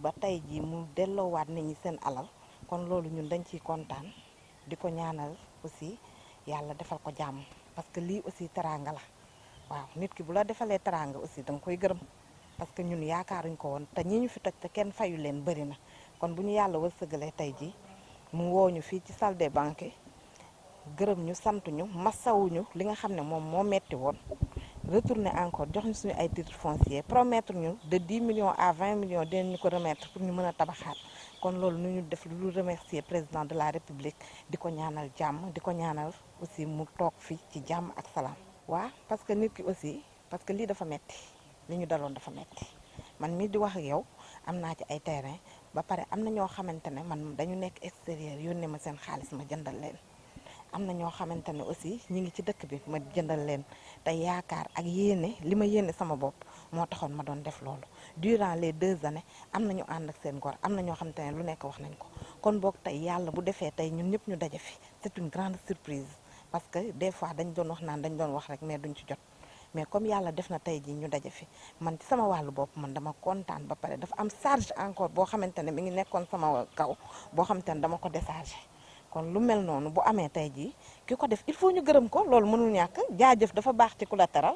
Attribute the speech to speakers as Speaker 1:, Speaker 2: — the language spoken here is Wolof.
Speaker 1: ba tey jii mu delloowaat nit ñi seen alal kon loolu ñun dañ ciy kontaan di ko ñaanal aussi yàlla defal ko jàmm parce que lii aussi teraanga la waaw nit ki bu la defalee teraanga aussi da nga koy gërëm parce que ñun yaakaaruñ ko woon te ñi ñu fi toj te kenn fayu leen bëri na kon bu ñu yàlla wërsëgalee tey jii mu woo ñu fii ci salle des banquets gërëm ñu sant ñu masawuñu li nga xam ne moom moo metti woon retourner encore jox ñu suñu ay titres fonciers promettre ñu de 10 millions à 20 millions dinañ ñu ko remettre pour ñu mën a tabaxaat kon loolu nu ñu def lu remercier président de la république di ko ñaanal jàmm di ko ñaanal aussi mu toog fi ci jàmm ak salaam. waaw parce que nit ki aussi parce que lii dafa metti li ñu daloon dafa metti man mii di wax ak yow am naa ci ay terrain ba pare am na ñoo xamante ne man dañu nekk extérieur yónnee ma seen xaalis ma jëndal leen. am na ñoo xamante ne aussi ñi ngi ci dëkk bi ma jëndal leen te yaakaar ak yéene li ma yéene sama bopp moo taxoon ma doon def loolu durant les 2 années am na ñu ànd ak seen gor am na ñoo xamante ne lu nekk wax nañ ko kon boog tey yàlla bu defee tey ñun ñëpp ñu daje fi c'est une grande surprise parce que des fois dañ doon wax naan dañ doon wax rek mais duñ ci jot mais comme yàlla def na tey jii ñu daje fi man ci sama wàllu bopp man dama kontaan ba pare dafa am charge encore boo xamante ne mi ngi nekkoon sama kaw boo xamante ne dama ko décharger. kon lu mel noonu bu amee tey jii ki ko def il faut ñu gërëm ko loolu mënul ñàkk jaajëf dafa baax ci ku la teral